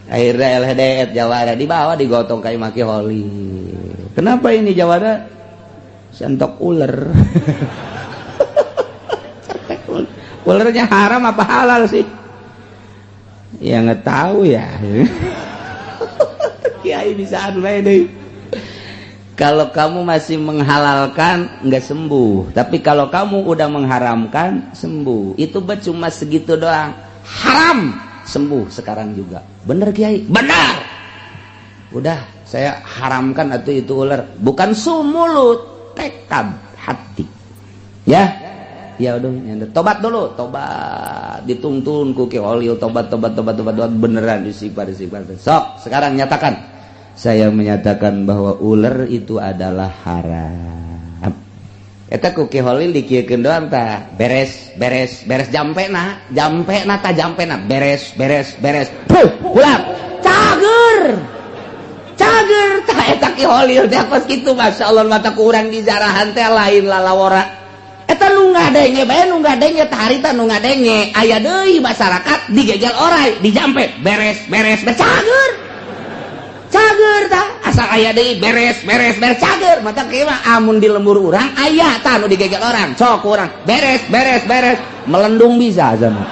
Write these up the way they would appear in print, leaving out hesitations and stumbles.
Akhirnya LHDF jawara dibawa, digotong ka imah Ki Holil. Kenapa ini jawara? Sentok ular. Ularnya haram apa halal sih? Ya nggak tahu ya. Kiai bisa bae deh. Kalau kamu masih menghalalkan, nggak sembuh. Tapi kalau kamu udah mengharamkan, sembuh. Itu cuma segitu doang. Haram, sembuh sekarang juga. Bener, Kiai? Benar. Udah, saya haramkan atau itu ular. Bukan sumulut, tekad hati. Ya, ya udah, tobat dulu, tobat, dituntun ku Ki Holil, tobat, tobat, tobat, tobat, tobat, beneran istighfar, istighfar. Sok, sekarang nyatakan. Saya menyatakan bahwa ular itu adalah haram. Eta ku Ki Holil dikieukeun doang tah. Beres, beres, beres jampena, jampena tah jampena, beres, beres, beres. Puh, pulang. Cager. Cager tah eta Ki Holil teh kos kitu, masyaallah, mata ku urang di jarahan teh lain lalawora. Eta nu ngadenge bae, nu ngadenge tah harita nu ngadenge aya deui masyarakat digegel orai, dijampe, beres, beres, beres, cager. Cager tah asal aya deui, beres, beres, beres, cager. Mata kieu mah amun di lembur urang aya tah nu digegel orang, sok urang beres, beres, beres, melendung bisa sama.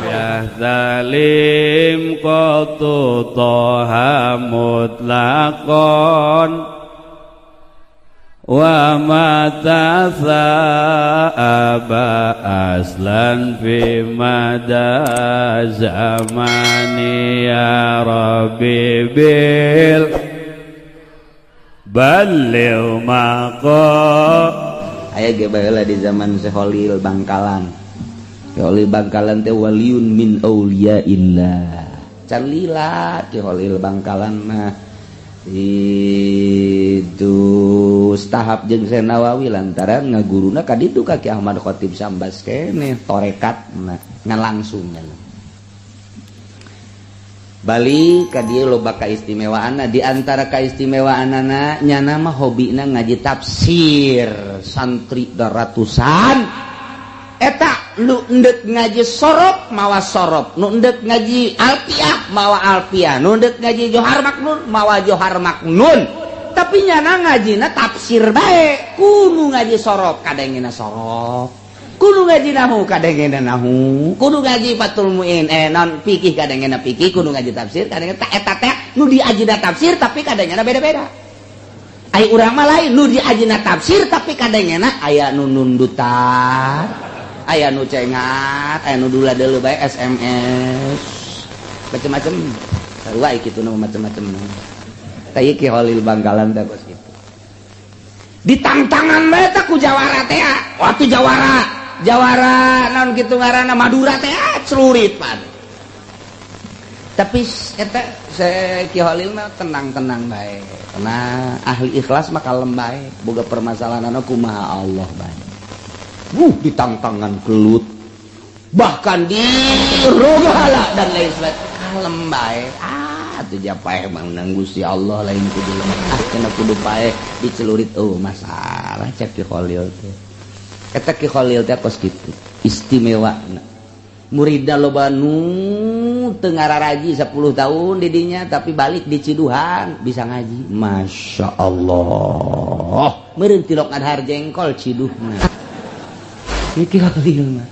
Ya zalim qatu toha mutlaqon wa ma aba aslan fi mada zamani ya rabbi bil balligh maqa. Aya ge baheula di zaman Syekh Holil Bangkalan. Ki Holil Bangkalan teh waliyun min auliyaillah. Can lila Ki Holil Bangkalan mah itu tahap jeung Syekh Nawawi lantaran ngaguruna ka ditu ka Ki Ahmad Khatib Sambas keneh torekat nah ngan langsung balik ka dieu. Loba kaistimewaanna, di antara kaistimewaanana nyana mah hobina ngaji tafsir, santri ratusan. Eta nu endek ngaji sorop mawa sorop, nu endek ngaji alfiah mawa alfiah, nu endek ngaji Johar Maknun mawa Johar Maknun, tapi nyana ngajina tafsir bae. Kudu ngaji sorop kadangena sorop, kudu ngaji nahu kadangena nahu, kudu ngaji Fathul Muin, non fikih kadangena fikih, kudu ngaji tafsir kadangena. Eta teh nu diajina tafsir, tapi kadangena beda-beda. Ai urang mah lain, nu diajina tafsir tapi kadangena aya nu nundutan, aya nu cengat, aya nu dula deuleu bae SMS, macem-macem. Sarua kitu nu macem-macem. Tah, Ki Holil Bangkalan teh kos kitu. Ditangtangan bae teh ku jawara teh, waktu jawara jawara naon kitu ngaranna, Madura teh, celurit pan. Tapi eta Ki Holil mah tenang-tenang bae, tenang, ahli ikhlas mah kalem bae, boga permasalahan kumaha Allah bae. Ditangtangan gelut, bahkan di rogala dan lain sebagainya, kalem bae. Ah, tuh paeh menang Gusti Allah, lain kudu lemah, ah kena kudu paeh dicelurit, oh masalah cek Ki Khalil teh. Eta Ki Khalil teh kos kitu istimewa. Muridna loba nu teu ngararaji 10 tahun didinya, tapi balik di Ciduhan bisa ngaji, Masya Allah, meureun tilok ngadahar jengkol ciduhna. Ki Khalil mah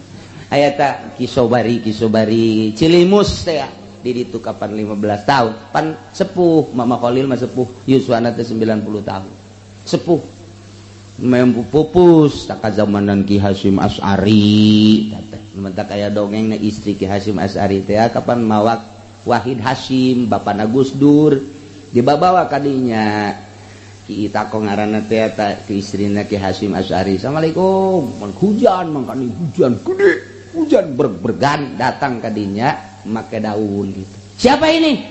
aya ta Ki Sobari, Ki Sobari Cilimus teh di ditu kapan 15 tahun pan sepuh. Mama Khalil mah sepuh, yuswana teh 90 tahun, sepuh mempu pupus tak zamanan Ki Hasyim Asy'ari teh. Mentak aya dongeng na istri Ki Hasyim Asy'ari teh kapan mawak Wahid Hasyim, bapana Gus Dur, dibawa kadinya. Ki Itako ngaranna teh eta ki istrina Ki Hasyim Asy'ari. Assalamualaikum. Mun hujan mangkani, hujan gede, hujan berg-bergan datang kadinya make daun gitu. Siapa ini?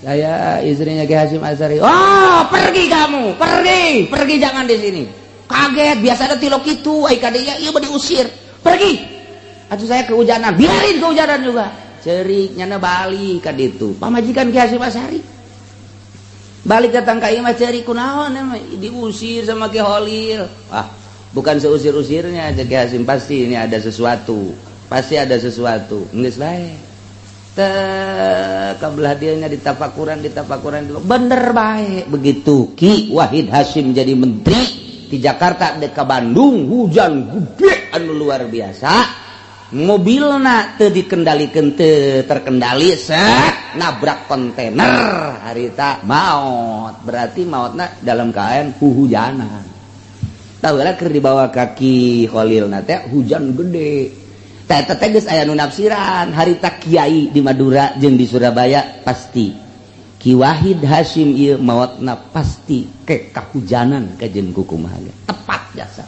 Saya istrinya Ki Hasyim Asy'ari. Oh, pergi kamu, pergi, pergi, jangan di sini. Kaget, biasa ada tilok itu, ai kadinya ieu diusir. Pergi. Atuh saya kehujanan, biarin kehujanan juga. Cerik nyana balik ka ditu. Pamajikan Ki Hasyim Asy'ari. Balik datang ka imah cerik, kunaon diusir sama Ki Holil. Ah, bukan seusir-usirnya Ki Hasyim, pasti ini ada sesuatu. Pasti ada sesuatu. Geus bae. Teh kabelah dieu nya ditafakuran, ditafakuran, bener baik. Begitu Ki Wahid Hasyim jadi menteri di Jakarta dek ka Bandung, hujan gede anu luar biasa, mobilna teu dikendalikan, teu terkendali, set nabrak kontainer, harita maut. Berarti mautna dalam keadaan huhujanan. Tahu lah, keur dibawa ka Ki Kholil teh hujan gede. Teh teh geus aya nu nafsiran harita kiai di Madura jeung di Surabaya, pasti Ki Wahid Hasyim ieu mautna pasti ke kahujanan kajen kukumaha. Tepat jasa.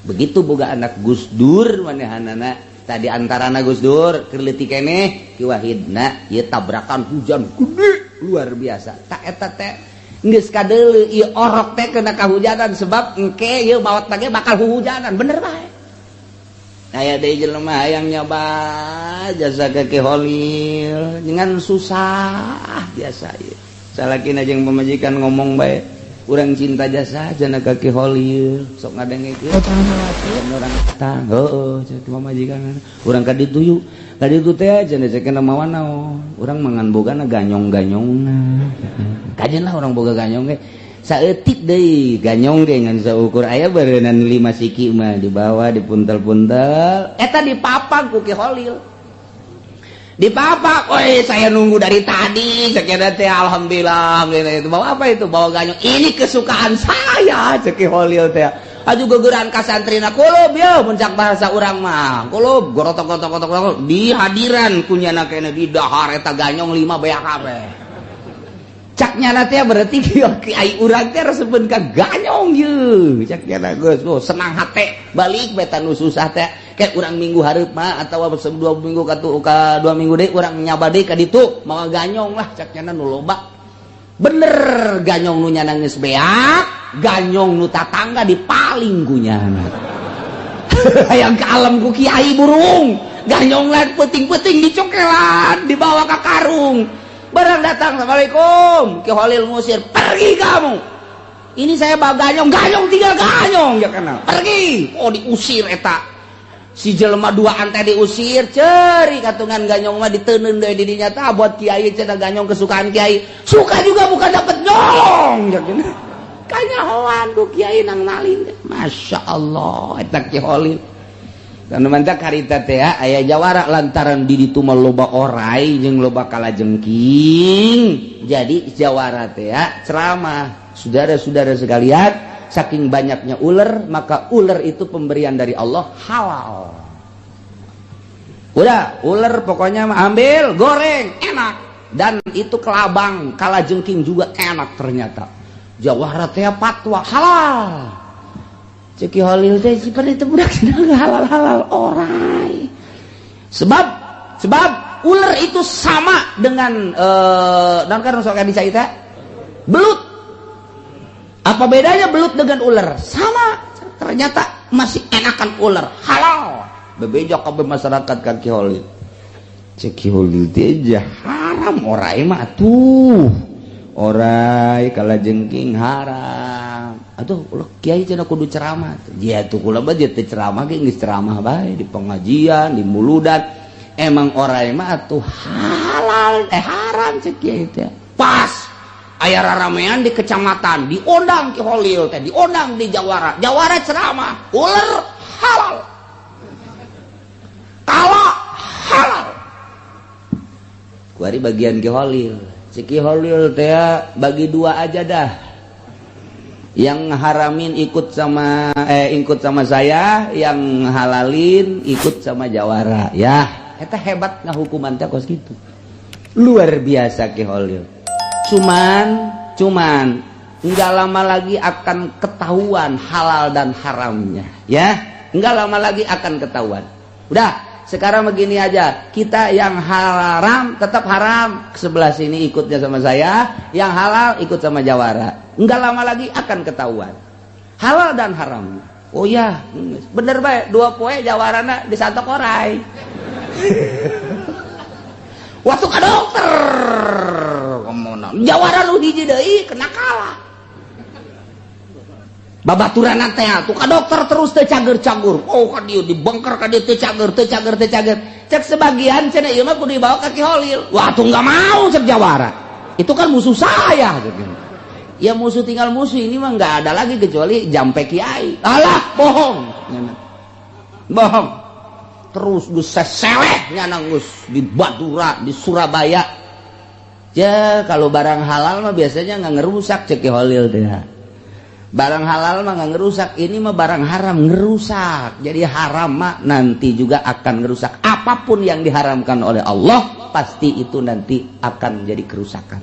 Begitu boga anak Gus Dur, manehanana tadi antarana Gus Dur keur leutik keneh, Ki Wahidna ieu tabrakan hujan gede luar biasa. Tak eta teh geus kadeuleu ieu orok teh kena kahujanan, sebab engke ieu maot ge bakal huhujanan. Bener bae. Aya deui jelema hayang nyoba jasa ka Ki Holil dengan susah biasa ieu. Salakina jeung pamajikan ngomong bae, urang cinta jasa jana ka Ki Holil, sok ngadengekeun urang tang heueuh cek pamajikan urang ka ditu yuk, ka ditu teh cenah cek mawa naon, urang mangan bogana ganyong-ganyongna. Kajen lah urang boga ganyong ge saeutik deui, ganyong ge ngan saukur aya beureunan 5 siki mah dibawa dipuntel-puntel eta dipapag ku Ki Holil. Dipapak, "Oi, saya nunggu dari tadi," cek teh, "alhamdulillah, alhamdulillah." "Itu bawa apa itu?" "Bawa ganyong, ini kesukaan saya," cek Ki Holil teh. Aju gegeran ka santrina, kulub ya, muncak bahasa urang mah kulub, gorotok gotok gotok gotok di hadiran kunyana kene di dahar eta ganyong 5 beak kabeh. Cak nyana teh berarti kiai urang teh resepeun ka ganyong ye. Cak nyana geus, oh, senang hate balik beta nu susah teh kayak urang minggu hareup mah atawa 2 minggu ka tu ka 2 minggu deui urang nyaba deui ka ditu mawa ganyong lah, cak nyana, nu loba. Bener, ganyong nu nyana geus beak, ganyong nu tatangga dipaling ku nyana. Hayang ka alam ku kiai burung ganyong lain, peuting-peuting dicokelan, dibawa ke karung. Barang datang, "Assalamualaikum," Ki Holil ngusir, "Pergi kamu, ini saya bawa ganyong, ganyong tinggal ganyong ya kenal, pergi." Oh, diusir eta si jelema duaan teh diusir, ceri katungan ganyong mah diteundeun deui di dinya tah, buat kiai cenah, ganyong kesukaan kiai. Suka juga bukan dapet nyolong ya kenal, kanyahoan ku kiai nang nalin. Masya Allah eta Ki Holil. Dan mantap harita teh aya jawara lantaran di ditu mah loba orai jeung loba kalajengking. Jadi jawara teh ceramah, "Saudara-saudara sekalian, saking banyaknya ular, maka ular itu pemberian dari Allah, halal. Udah, ular pokoknya ambil, goreng, enak. Dan itu kelabang, kalajengking juga enak ternyata." Jawara teh fatwa halal. Cek Ki Holil teh sifat itu budak sedang halal-halal orai. Sebab sebab ular itu sama dengan dan kan sok di belut. Apa bedanya belut dengan ular? Sama. Ternyata masih enakan ular, halal. Bebeja kabeh masyarakat ka Ki Holil. Cek Ki Holil teh haram orai mah tuh. Orai kalajengking haram. Aduh, ulah kiai cenah kudu ceramah. Dia tuh kula mah dia teh ceramah ge geus ceramah bae di pengajian, di muludan. Emang orai mah atuh halal eh haram, cek kiai teh. Pas aya raramean di kecamatan, diundang Ki Holil teh, diundang di Jawara. Jawara ceramah, ular halal. Kala halal. Kuari bagian Ki Holil. Cek Ki Holil teh bagi dua aja dah, yang haramin ikut sama saya, yang halalin ikut sama jawara ya. Eta hebat ngahukuman teh kos gitu, luar biasa Ki Holil. Cuman cuman nggak lama lagi akan ketahuan halal dan haramnya ya, nggak lama lagi akan ketahuan. Udah, sekarang begini aja, kita yang haram tetap haram, sebelah sini ikutnya sama saya, yang halal ikut sama jawara. Enggak lama lagi akan ketahuan halal dan haram. Oh ya, bener baik, 2 poe jawarana disantok orai. Waktu ke dokter, jawara lu hiji deui kena kalah. Babaturan teh tuh ka dokter terus teu cager-cagur. Oh, ka dieu dibongkar, ka dieu teu cager, teu cager, teu cager. Cek sebagian cenah ieu mah kudu dibawa ka Ki Holil. Wah, tuh nggak mau cek jawara. Itu kan musuh saya gitu. Ya musuh tinggal musuh, ini mah nggak ada lagi kecuali jampe kiai. Alah, bohong. Bohong. Terus geus seseleh nyana geus di Madura, di Surabaya. Ya kalau barang halal mah biasanya nggak ngerusak cek Ki Holil teh. Barang halal mah nggak ngerusak, ini mah barang haram ngerusak. Jadi haram mah nanti juga akan ngerusak. Apapun yang diharamkan oleh Allah pasti itu nanti akan menjadi kerusakan.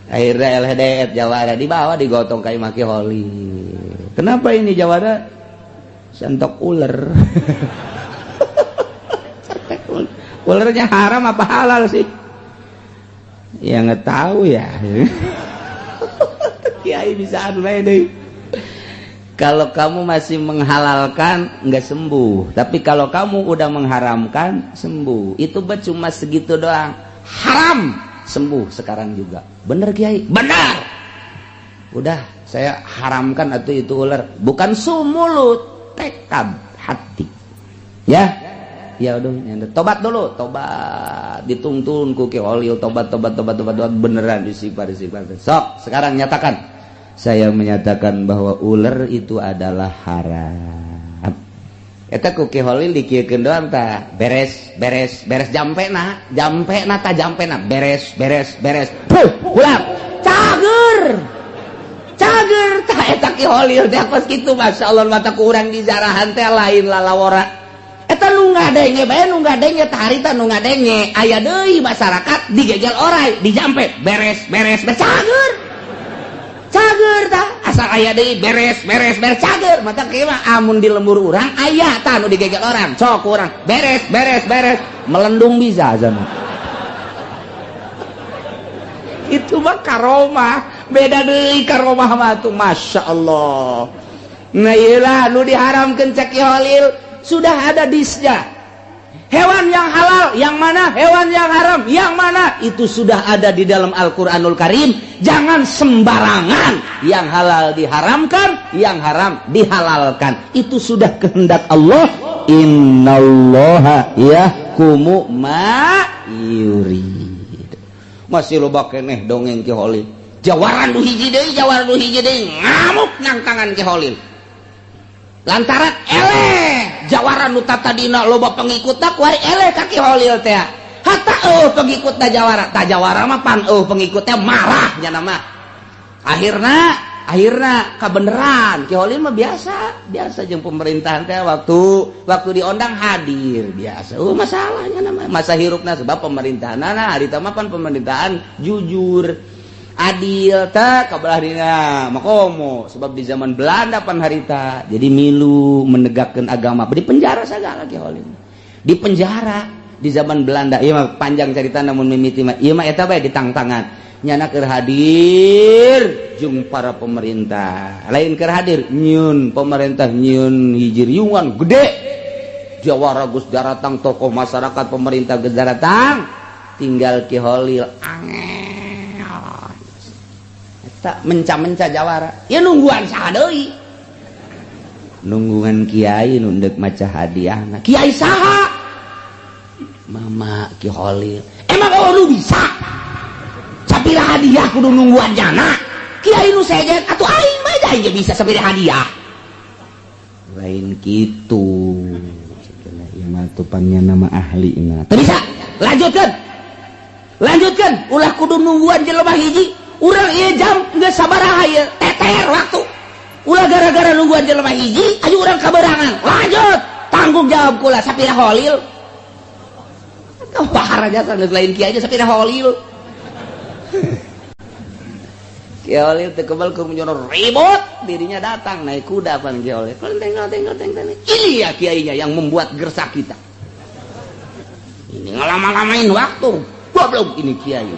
Akhirnya LHDF jawara dibawa digotong ka imah Ki Holil. Kenapa ini jawara? Sentok ular. Ularnya haram apa halal sih? Ya nggak tahu ya. Kiai bisa anu deh. Kalau kamu masih menghalalkan nggak sembuh, tapi kalau kamu udah mengharamkan sembuh. Itu cuma segitu doang. Haram sembuh sekarang juga. Bener Kiai? Benar. Udah saya haramkan atau itu ular. Bukan sumulut, tekad hati. Ya. Ya udah, tobat dulu, tobat dituntun ku Ki Holil, tobat, tobat, tobat, tobat, tobat, beneran istighfar, istighfar. Sok, sekarang nyatakan. Saya menyatakan bahwa ular itu adalah haram. Eta ku Ki Holil dikieukeun doang tah, beres, beres, beres jampena, jampena tah jampena, beres, beres, beres. Puh, ular. Cager. Cager tah eta Ki Holil teh kos kitu, masyaallah mata ku urang dijarahan teh lain lalawora. Eta nu ngadenge bae, nu ngadenge tah harita nu ngadenge aya deui masyarakat digegel orai dijampe beres beres beres cager cager tah asal aya deui beres beres beres cager. Mata kieu mah amun di lembur urang aya tah nu digegel orang sok urang beres beres beres melendung bisa sana. Itu mah karomah, beda deui karomah mah tuh masya Allah. Nah iyalah nu diharamkeun cek Ki Holil sudah ada disnya. Hewan yang halal yang mana, hewan yang haram yang mana, itu sudah ada di dalam Al-Quranul Karim. Jangan sembarangan, yang halal diharamkan, yang haram dihalalkan. Itu sudah kehendak Allah. Innallaha yahkumu ma yurid. Masih loba keneh dongeng Ki Holil. Jawaran nu hiji deui, jawaran nu hiji deui ngamuk nangtangan Ki Holil. Lantaran eleh jawara nu tadina loba pengikutna kuari eleh ka Ki Holil teh. Hatta eueuh pengikutna jawara, tah jawara mah pan eueuh pengikutnya marah nya mah. Akhirna akhirna kabeneran Ki Holil mah biasa, biasa jeung pemerintahan teh waktu diondang hadir biasa. Oh masalahnya nama masa hirupna sebab pemerintahanna harita mah pan pemerintahan jujur adil teh kabelah dina makomo sebab di zaman Belanda pan harita jadi milu menegakkan agama di penjara sagala Ki Holil di penjara di zaman Belanda. Ieu mah panjang cerita namun mimiti mah ieu mah eta bae ditangtangan nyana keur hadir jeung para pemerintah lain keur hadir nyieun pemerintah nyieun hiji riungan gede jawara geus daratang tokoh masyarakat pemerintah geus daratang tinggal Ki Holil angel tak menca-menca jawara ya nungguan saha deui nungguan kiai nu deuk maca hadiahna kiai saha mama Ki Holil emang oh nu bisa sapira hadiah kudu nungguan jana kiai nu sejen atuh aing mah aing ge bisa sapira hadiah lain kitu cenah ieu mah tupannya nama ahlina teu bisa lanjutkeun lanjutkeun ulah kudu nungguan jelema hiji. Urang ieu jam geus sabaraha ieu teter waktu ulah gara-gara nungguan jelema hiji ayo urang kaberangan lanjut tanggung jawab kula sapira Holil bahar aja geus lain kiai aja sapira Holil. Ki Holil teu kebal ku menjono ribut dirinya datang naik kuda pan Ki Holil tengok tengok tengok ini ya kiainya yang membuat gersak kita ini ngelama-lamain waktu goblok ini kiai.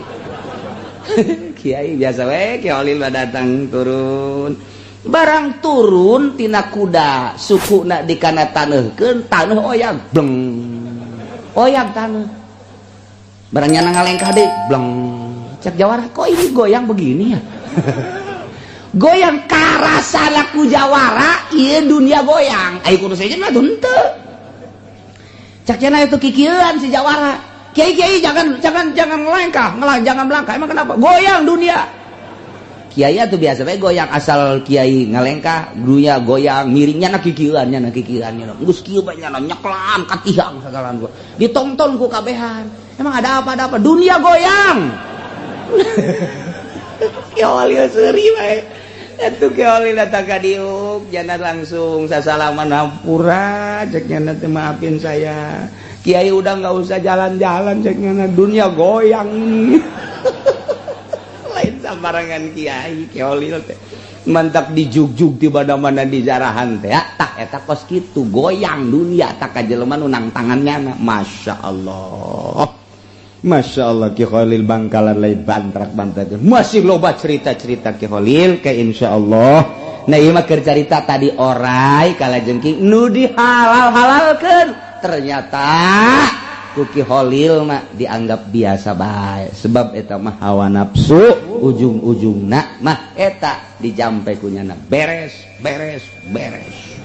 Kiai biasa we Ki Holil mah datang turun barang turun tina kuda sukuna dikana taneuhkeun taneuh oyag bleng oyag taneuh barang nyana ngalengkah deui bleng cek jawara kok ini goyang begini ya. Goyang karasana ku jawara ieu dunia goyang. Ai kudu sejen mah henteu. Cak cenah itu kikieuan si jawara. Kiai-kiai jangan jangan jangan ngelengkah, jangan melangkah. Emang kenapa? Goyang dunia. Kiai tuh biasa bae goyang, asal kiai ngalengkah dunia goyang, miringnya na kikieuan nya na kikieuan nya. Geus kieu bae nya nyeklan ka tiang sagalan gua. Ditonton ku kabehan. Emang ada apa? Ada apa? Dunia goyang. Kiai Holil seuri bae. Atuh Kiai Holil datang ka diuk, jangan langsung sasalaman, hampura cek nya teh, maafin saya. Kiai udah nggak usah jalan-jalan cek nya, dunia goyang ini. Lain sambarangan kiai Kiai Holil teh. Mantap dijugjug di mana-mana di jarahan teh tah eta kos kitu goyang dunia tak ka jelema nu nang tangannya. Masya Allah. Masya Allah, Ki Khalil Bangkalan lain bantrak bantrak. Masih loba cerita-cerita Ki Khalil ke insya Allah. Nah, ieu mah keur carita tadi orai kalajengking nu dihalal-halalkeun ternyata ku Ki Khalil mah dianggap biasa bae, sebab eta mah hawa nafsu, ujung-ujungna mah eta dijampe ku nyana beres beres beres,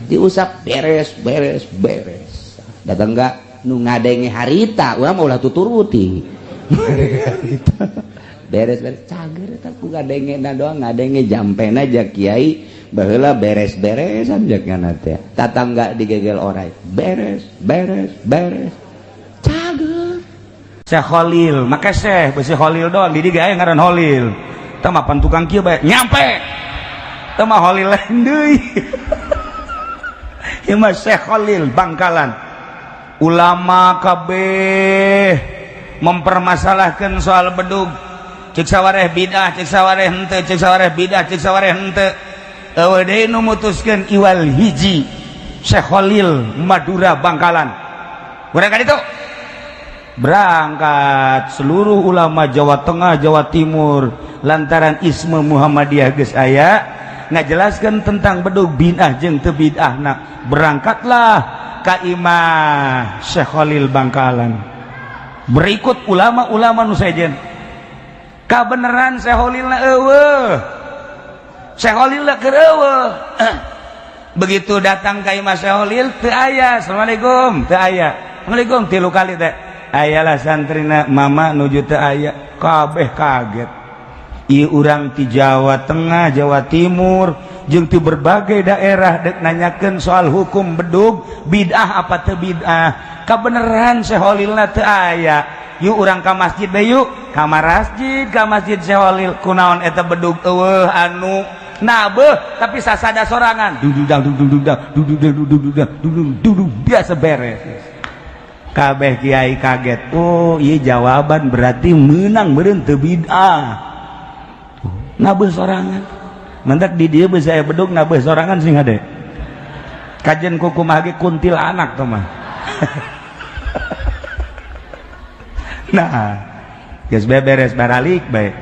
diusap beres beres beres. Datang enggak nu ngadenge harita urang mah ulah tuturuti beres beres cager eta ku ngadenge doang, ngadenge jampena ja kiai baheula beres-beresan jakna teh, tatangga digegel orai beres beres beres cager. Syekh Khalil make Syekh besi Khalil doang di dieu aya ngaran Khalil teh mah pan tukang kieu bae nyampe teh mah Khalil lain deui. Ieu mah Syekh Khalil Bangkalan. Ulama kabeh mempermasalahkan soal bedug, cek sawareh bidah, cek sawareh henteu, cek sawareh bidah, cek sawareh henteu. Eueuh deui nu mutuskeun iwal hiji, Syekh Khalil Madura Bangkalan. Urang ka ditu berangkat seluruh ulama Jawa Tengah, Jawa Timur, lantaran isme Muhammadiyah geus aya ngajelaskeun tentang bedug bid'ah jeung teu bid'ahna, berangkatlah ka imah Syekh Khalil Bangkalan berikut ulama-ulama nu sejen. Kabeneran Syekh Khalilna eueuh, Syekh Khalilna keur eueuh. Begitu datang ka imah Syekh Khalil teu aya. Assalamualaikum, teu aya. Assalamualaikum tilu kali teh ayalah santrina, mama nuju teu aya. Kabeh kaget. Ieu urang ti Jawa Tengah, Jawa Timur jeung ti berbagai daerah dek nanyakeun soal hukum bedug bid'ah apa teu bid'ah, kabeneran Syekh Khalilna teu aya. Yuk urang ka masjid bae, yuk ka masjid, ka masjid Syekh Khalil. Kunaon eta bedug eueuh anu nabeuh tapi sasada sorangan, dududang dududang dududang dududang dududang, biasa beres. Kabeh kiai kaget. Oh iya, jawaban berarti menang meureun teu bid'ah nabeuh sorangan. Mentak di dieu bisa aya bedug nabeuh sorangan sing hade kajen kukumaha ge kuntilanak tuh mah. Nah, geus beres baralik bae.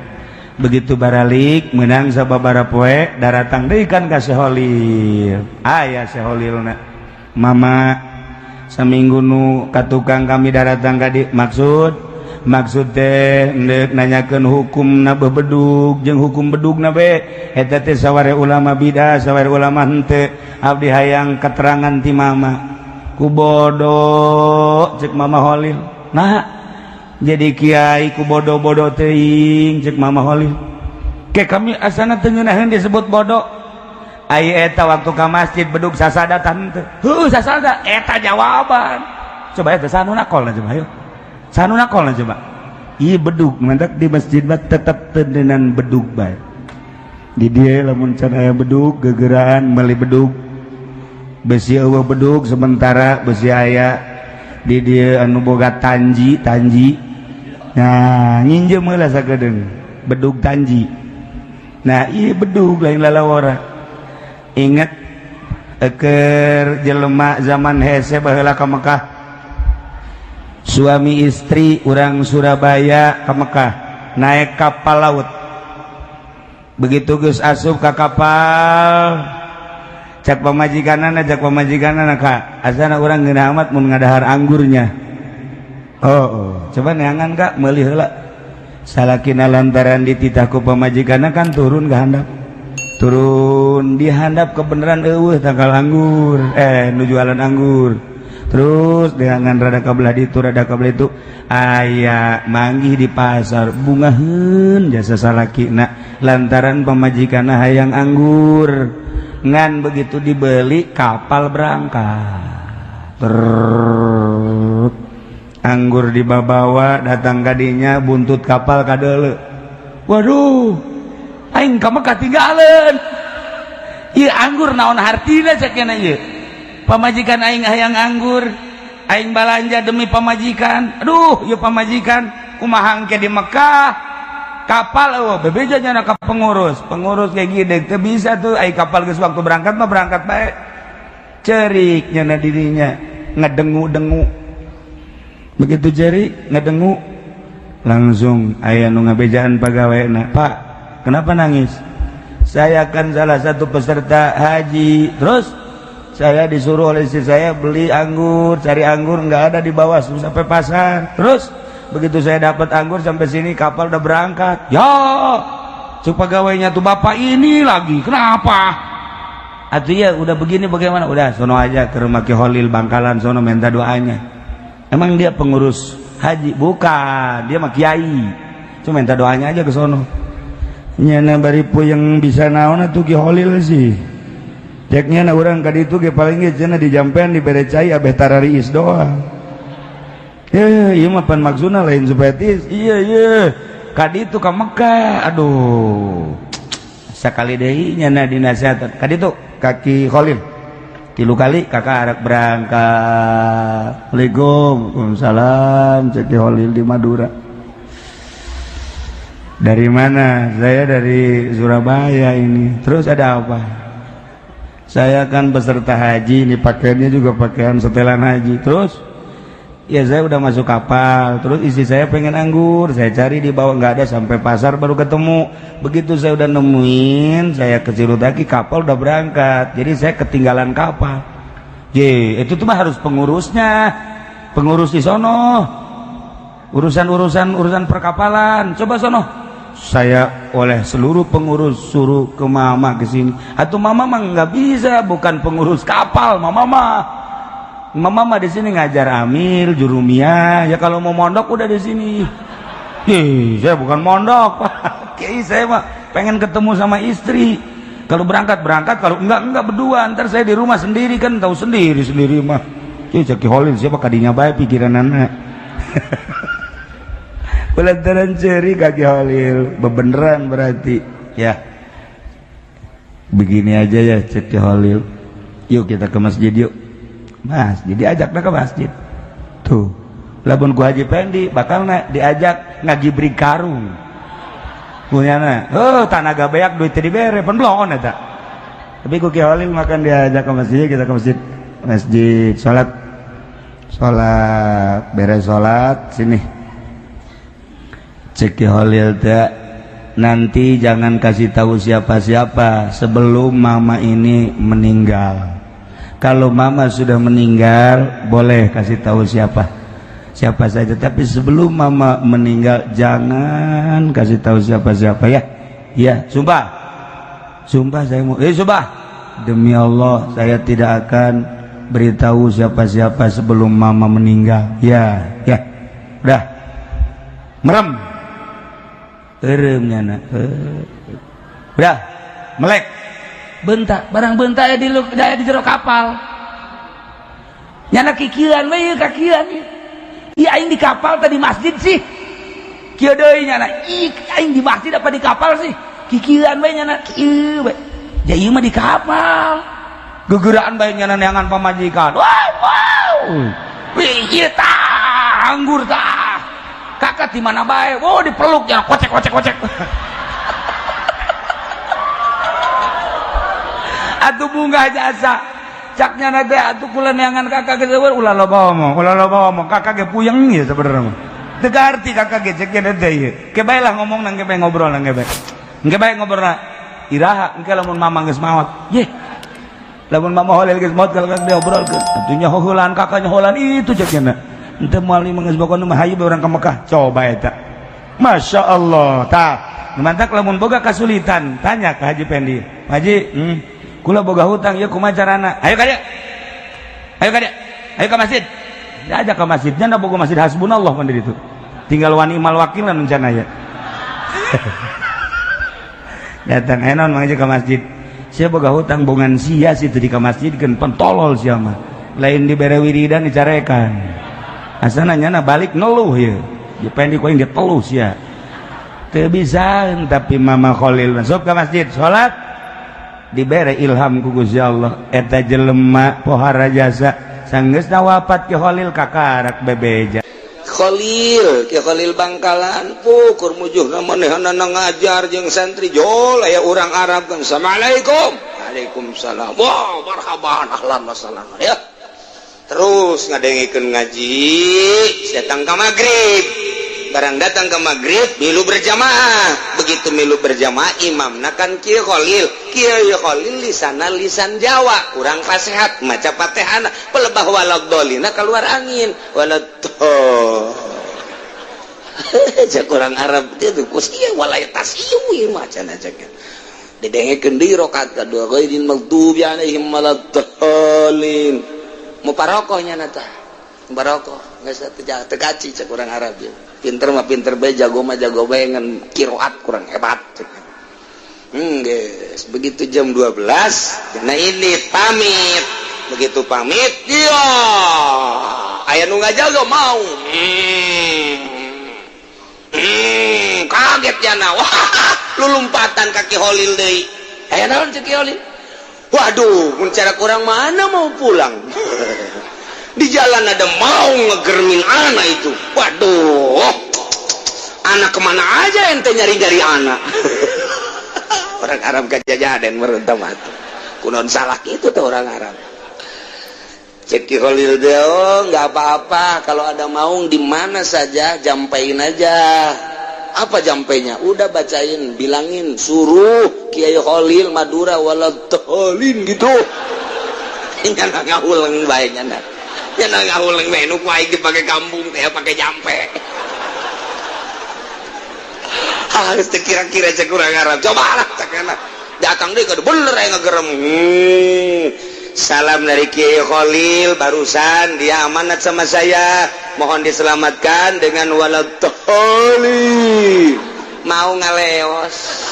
Begitu baralik menang sababaraha poe daratang deui kan ka Syekh Khalil. Aya Syekh Khalilna, mama saminggu nu ka tukang kami daratang ka di maksud maksud teh ndek nanyakeun hukum na bedug jeung hukum bedug na be eta teh saware ulama bidah, saware ulama henteu. Abdi hayang keterangan ti mama. Ku bodoh cek Mama Khalil. Nah, jadi kiai ku bodoh-bodoh teuing cek Mama Khalil. Ke kami asana teu ngeunaheun disebut bodoh. Ai eta waktu ka masjid bedug sasada tante. Heuh, sasada eta jawaban. Coba eta sanu nakolna, coba ayo. Sanu nakolna coba. Ieu bedug mantak di masjid mah tetep teu bedug bae. Di dieu lamun can aya bedug gegeraan meuli bedug. Besi eueuh bedug sementara besi aya di dieu anu boga tanji tanji. Nah, nginjem heula sakedeung bedug tanji. Nah, ieu bedug lain lalawara. Ingat keur jelema zaman hese baheula ka Mekah. Suami istri urang Surabaya ka Mekah naik kapal laut. Begitu geus asup ka kapal, cak pamajikanana, cak pamajikanana, ka asana urang ngeunah amat mun ngadahar anggurnya. Oh, coba neangan kak meuli heula. Salakina lantaran dititah ku pamajikanna kan turun ke handap. Turun dihandap kebenaran eueuh tangkal anggur, nu jualan anggur. Terus dengan rada kabelah ditu, rada kabelah itu, aya manggih di pasar bungaheun jasa salakina lantaran pamajikanna hayang anggur. Ngan begitu dibeli, kapal berangkat. Ter anggur dibawa datang kadinya, buntut kapal kadeuleu. Waduh, aing ka Mekah tinggalan ieu anggur, naon hartina cek ieu? Pamajikan aing hayang anggur, aing balanja demi pamajikan. Aduh, ieu pamajikan kumaha engke di Mekah? Kapal eueuh, bebeja nya ka pengurus. Pengurus kayak gini teu bisa tuh, ai kapal geus waktu berangkat mah berangkat bae. Cerik nyana dirinya, ngedengu-dengu. Begitu cerik ngedengu, langsung aya nu ngabejaan pegawai. "Pak, kenapa nangis?" "Saya kan salah satu peserta haji. Terus saya disuruh oleh istri saya beli anggur, cari anggur nggak ada di bawah sampai pasar. Terus begitu saya dapat anggur, sampai sini kapal udah berangkat." "Ya," cek pegawainya tuh, "bapak ini lagi kenapa atau ya udah begini bagaimana? Udah sono aja ke rumah Ki Holil Bangkalan sono, minta doanya." "Emang dia pengurus haji?" "Bukan, dia mah kiai, cuma minta doanya aja ke sono." Nyana bari puyeng, bisa naon atuh Ki Holil sih? Ceknya na urang ka ditu ge paling ge cenah dijampean, dibere cai, abeh tarariis doang. Ya, ieu mah pan maksudna lain supaya tiis. Iya, iya. Ka ditu ka Mekah. Aduh. Sakali deui nyana dinasehatan. Ka ditu ka Ki Khalil. Tilu kali kakak arek berangkat. "Assalamualaikum." "Waalaikumsalam," cek Ki Khalil di Madura. "Dari mana?" "Saya dari Surabaya ini." "Terus ada apa?" "Saya kan peserta haji, ini pakaiannya juga pakaian setelan haji." "Terus?" "Ya, saya udah masuk kapal, terus istri saya pengen anggur, saya cari di bawah nggak ada, sampai pasar baru ketemu. Begitu saya udah nemuin, saya ke lagi, kapal udah berangkat, jadi saya ketinggalan kapal." "Ye, itu tuh mah harus pengurusnya, pengurus di sono, urusan-urusan urusan perkapalan, coba sono." "Saya oleh seluruh pengurus suruh ke mama ke sini." "Atau mama mah nggak bisa, bukan pengurus kapal mama mah. Mama mah di sini ngajar amil jurumiyah. Ya kalau mau mondok udah di sini." "Ih, saya bukan mondok, Pak Kiai, saya mah pengen ketemu sama istri. Kalau berangkat berangkat, kalau enggak enggak, berdua. Ntar saya di rumah sendiri kan, tahu sendiri sendiri mah." Cek Ki Holil, siapa kadinya baik pikiran anak. Lantaran ceri kaki Holil bebeneran berarti ya. "Begini aja ya," cek Ki Holil, "yuk kita ke masjid yuk." Masjid, diajak ke masjid tuh. Lamun ku Haji Pendi bakal na diajak ngagibrik karung punyana, oh tanaga beak, duit dibere pan bloon eta. Tapi ku Ki Holil makan diajak ke masjid. Kita ke masjid, masjid, salat, salat, beres salat, "Sini," cek Ki Holil teh, "nanti jangan kasih tahu siapa-siapa sebelum mama ini meninggal. Kalau mama sudah meninggal, boleh kasih tahu siapa siapa saja, tapi sebelum mama meninggal jangan kasih tahu siapa-siapa ya." "Ya, sumpah." "Sumpah saya mau, sumpah demi Allah saya tidak akan beritahu siapa-siapa sebelum mama meninggal." "Ya, ya udah." Merem. Eureum nyana. Udah melek bentak barang bentak ya di jero kapal. Nyana kikieuan we ieu, kakieuan ieu. Ih, aing di kapal tadi masjid sih? Kieu deui nyana, ih, aing di masjid apa di kapal sih? Kikieuan we nyana, kieu we. Ya, ieu mah di kapal. Gegeraan bae nyana neangan pamajikan. Wow, wow. Wih, ieu tah anggur tah. Kakak di mana bae? Oh, dipeluk ya, kocek kocek kocek. Atuh bunga jasa. Caknya nanti atuh kula neangan kakak ge ulah loba ngomong, ulah loba ngomong. Kakak ge puyeng ya sebenarnya. Teu arti kakak ge ceknya teh ieu. Ke bae lah ngomong nang, ke bae ngobrol nang, ke bae. Engke bae ngobrol. Iraha engke lamun mama geus maot. Ye. Lamun mama holil geus maot kalau diobrolkeun. Atuh nya heulaan kakaknya heulaan itu ceknya. Ente moal lima geus pokona mah, hayu urang ka Mekah. Coba eta. Masya Allah. Tah, mantak lamun boga kasulitan, tanya ke Haji Pendi. Haji, kula boga hutang ya kumaha carana? Ayo ka dieu. Ayo ka dieu. Ayo ke masjid. Diajak ke masjid. Nya boga masjid hasbunallah pan itu. Tinggal wani mal wakil rencana ya. Datang enon mangga ke masjid. Sia boga hutang bongan sia situ di ka masjid kan pentolol sia mah. Lain dibere wiridan dicarekan. Asana nyana balik ngeluh ya. Di Pendi ku aing diteluh sia. Teu bisa tapi Mama Khalil masuk ke masjid salat dibere ilham ku Gusti Allah eta jelema pohara jasa sanggeusna wafat Ki Khalil kakarak bebeja. Khalil, Ki Khalil Bangkalan pukur mujuhna manehna ngajar jeung santri jol aya urang Arab kan assalamualaikum. Waalaikumsalam. Wah, marhaban ahlan wa sahlan ya. Terus ngadengikeun ngaji datang ka magrib. Barang datang ke maghrib milu berjamaah. Begitu milu berjamaah imamna kan Ki Khalil. Ki Khalil lisana lisan Jawa, kurang pasehat maca Fatihana pelebah waladhdallina keluar angin. Waladhdall. Cek urang Arab itu kus ieu walaytas ieu maca cek. Didengekeun deui rakaat kadua ghairil maghdubi alaihim waladdallin. Muparokoh nya tah. Muparokoh geus teu kaci cek urang Arab ieu. Pinter mah pinter bae, jago mah jago bae, ngan qiraat kurang hebat. Guys, begitu jam 12, nah ini pamit. Begitu pamit, ya aya nu ngajaga mau. Kaget jana. Wah, lulumpatan kaki Holil deui. Aya naon cek Holil? Waduh, mun cara kurang mana mau pulang. Di jalan ada mau ngegermin anak itu. Waduh, anak kemana aja ente nyari-nyari anak. Orang Arab kajajaden merentah mati. Kunon salah itu tuh orang Arab. Cek Ki Khalil deh, oh nggak apa-apa kalau ada maung di mana saja jampain aja. Apa jampainya? Udah bacain, bilangin, suruh Kiai Khalil Madura waladhdallin gitu. Nyana ngahuleng bae nyana. Nyana ngahuleng bae nu ku aing dipake kampung teh pake jampe. Harus kira-kira cek urang Arab. Coba lah cek enak. Datang deui kudu bener aya ngegerem. Salam dari Kiai Khalil barusan dia amanat sama saya, mohon diselamatkan dengan waladhdallin. Mau ngaleos.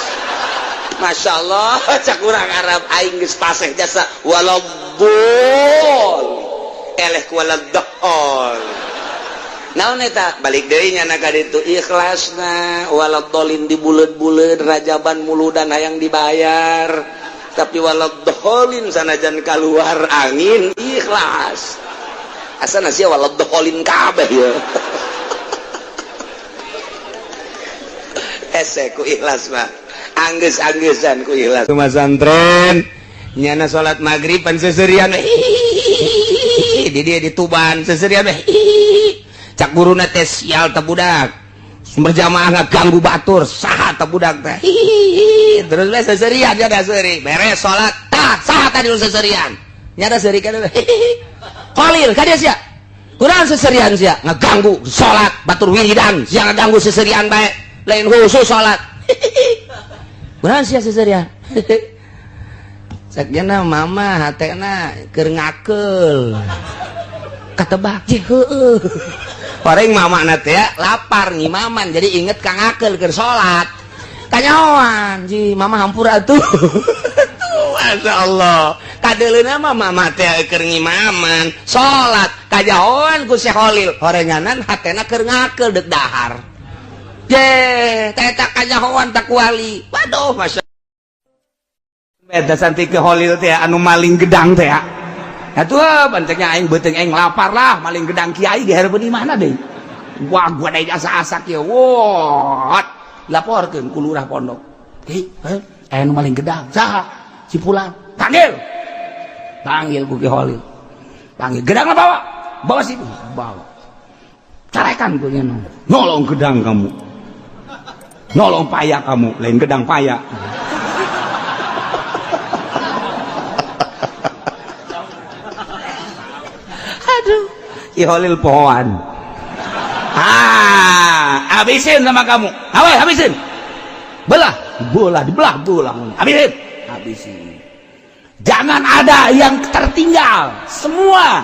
Masya Allah, cak urang Arab aing geus paseh jasa waladhdall. Eleh ku waladhdall. Naon eta? Balik deui nya ka ditu ikhlasna waladhdallin dibuleud-buleud rajaban muludan hayang dibayar. Tapi waladhdallin sanajan keluar angin ikhlas. Asana sia waladhdallin kabeh ya. Hese ku ikhlas mah. Anggeus-anggesan ku ikhlas. Masantren nyana salat maghrib pan seserian di dia di Tuban seserian cak guruna teh sial teh budak. Berjamaah ngaganggu batur saha teh budak teh. Terus we seserian nya da seuri beres salat tah saha tadi nu seserian nya da seuri kan Khalil ka dia sia kurang seserian sia ngaganggu salat batur wiridan sia ngaganggu seserian bae lain khusus salat kurang sia seserian sakjana mama hatena keur ngakeul katebak je heueuh Orang mama na teh lapar ngimaman jadi inget kang ngakeul keur salat kanyahoan ji mama hampura tuh. Masya Allah kadeuleuna mah mama teh keur ngimaman salat kajahoan ku Syekh Khalil horenganan hatena keur ngakeul deuk dahar je teh tak kajahoan tak wali waduh masya Beda santi ke Khalil teh anu maling gedang teh. Atuh bancengnya aing beuteung aing lapar lah maling gedang kiai di hareupeun imahna deui. Wah gua deui asa-asak ieu. Wah, laporkeun ku lurah pondok. Hei, aya nu maling gedang. Saha? Si fulan. Panggil. Panggil ku Ki Khalil. Panggil gedangna bawa. Bawa situ. Bawa. Carekan ku nya. Nolong gedang kamu. Nolong paya kamu, lain gedang paya. Aduh, Ki Khalil pohoan. Ah, Habisin sama kamu. Awas, habisin. Belah, belah, dibelah, belah. Habisin. Habisin. Jangan ada yang tertinggal. Semua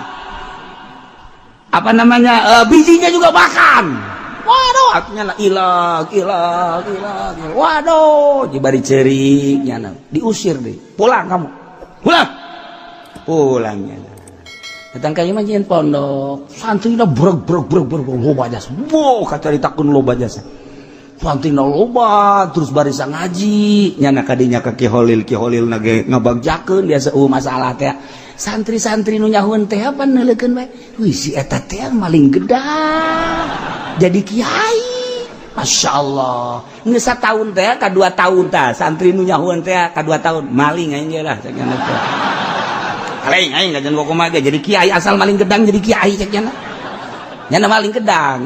apa namanya bijinya juga makan. Waduh, artinya ilang, ilang, ilang. Waduh, dibari cerik nyana. Diusir deh. Pulang kamu. Pulang. Pulangnya. Datang ka imah nyieun pondok. Santrina breg breg breg breg loba jasa. Wow, kacaritakeun loba jasa. Santrina loba terus barisa ngaji. Nyana kadinya ka Ki Holil, Ki Holil nage ngabagjakeun biasa masalah teh. Santri-santri nu nyahueun teh apa neuleukeun bae. Wih, si eta teh maling gedang. Jadi kiai. Masya Allah. Geus satahun teh ka 2 tahun tah santri nu nyahueun teh ka 2 tahun maling aing ge lah cek nyana teh. Maling aing kajian kumaha ge jadi kiai asal maling gedang jadi kiai cek nyana. Nyana maling gedang.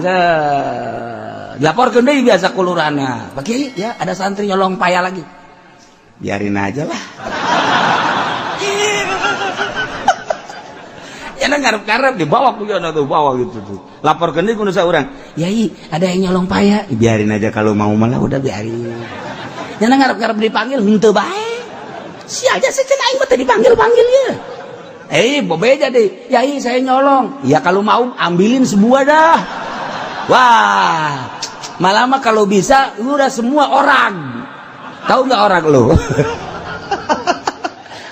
Dilaporkeun deui biasa kulurana. Pak Kiai, ya ada santri nyolong paya lagi. Biarin aja lah. Nyana ngarep-ngarep dibawa ku yana tuh bawa gitu tuh. Laporkeun deui ku nu saurang. Yai, ada yang nyolong paya. Biarin aja kalau mau malah udah biarin. Nyana ngarep-ngarep dipanggil henteu bae. Si aja sih cenah aing mah teu dipanggil-panggil ya. Bebeja deh. Yai, saya nyolong. Ya kalau mau ambilin sebuah dah. Wah, malah mah kalau bisa udah semua orang. Tahu nggak orang lu?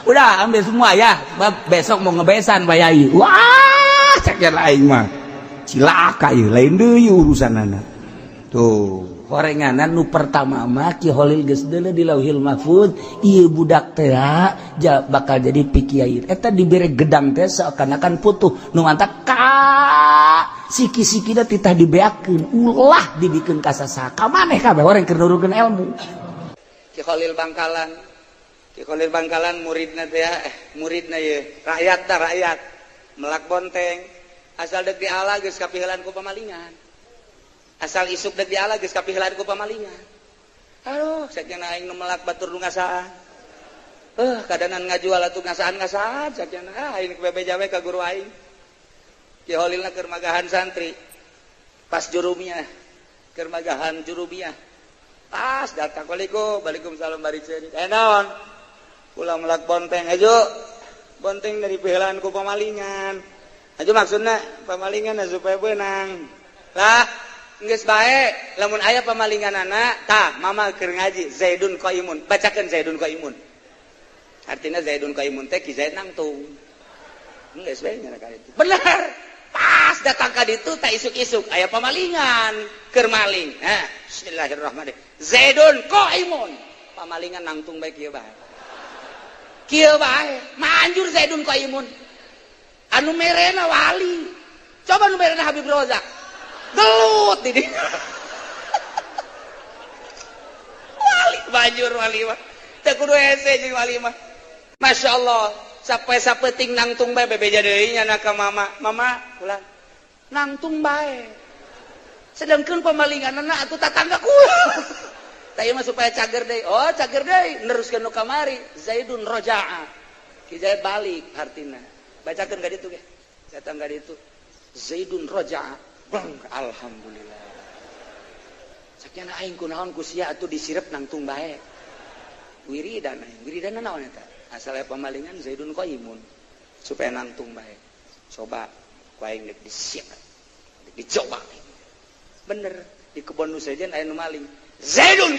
Udah ambil semua ya. Besok mau ngebesan Pak Yai. Wah, cek lain mah. Cilaka ieu, lain deui urusanana. Tuh, horenganan nu pertama mah Ki Holil geus deuleu di Lauhil Mahfud, ieu budak teh bakal jadi pikiai. Eta dibere gedang teh seakan-akan putuh nu mantak ka siki-sikina titah dibeakeun, ulah dibikeun ka sasaha. Ka maneh kabeh orang keur nurunkeun ilmu. Ki Holil Bangkalan. Ki Holil Bangkalan muridna teh muridna ye, rakyat dah rakyat. Melak bonteng, asal dek diala geus kapiheulan ku pamalingan. Asal isuk dek diala geus kapiheulan ku pamalingan. Aduh, sakjana aing nu melak batur nu ngasaan. Kadanan ngajual atuh ngasaan-ngasaan sakjana. Ah, aing bebeja we ka guru aing. Ki Holilna keur magahan santri. Pas jurumiyah, keur magahan jurumiyah. Pas datang, waalaikum, waalaikumsalam bari ceurik. Naon? Kula melak bonteng aja. Bonteng dari piheulan ku pamalingan. Aja maksudna pamalingan supaya beunang. Lah, geus bae lamun aya pamalinganana tah mama keur ngaji Zaidun Qaimun, bacakeun Zaidun Qaimun. Artinya Zaidun Qaimun teh Ki Zaid nangtung. Geus bae nya ka itu. Bener. Pas datang ka ditu tak isuk-isuk aya pamalingan keur maling. Nah, bismillahirrahmanirrahim. Zaidun Qaimun. Pamalingan nangtung bae kieu bae. Kieu bae, manjur Zaidun Qaimun. Anu merena wali. Coba nu merena Habib Rozak. Gelut di dia. Wali banjur wali mah. Teu kudu hese jeung wali mah. Masya Allah, sampai sapeting nangtung bae bebeja deui nya ka mama. Mama pulang. Nangtung bae. Sedangkan pemalinganna atuh tatangga kula. Tah ieu mah supaya cager deui. Oh, cager deui neruskeun nu kamari. Zaidun roja'a. Ki Zaid balik hartina. Bacakeun ka ditu ge. Datang ka ditu. Zaidun roja'a. Bang, alhamdulillah. Sakiana aing kunaon ku sia atuh disirep nangtung bae. Wiridan aing, wiridan naon eta? Asal aya pamalingan Zaidun Qaimun supaya nangtung bae. Coba ku aing deuk disiap. Dicoba. Bener, di kebon nu sejen aya nu maling. Zaidun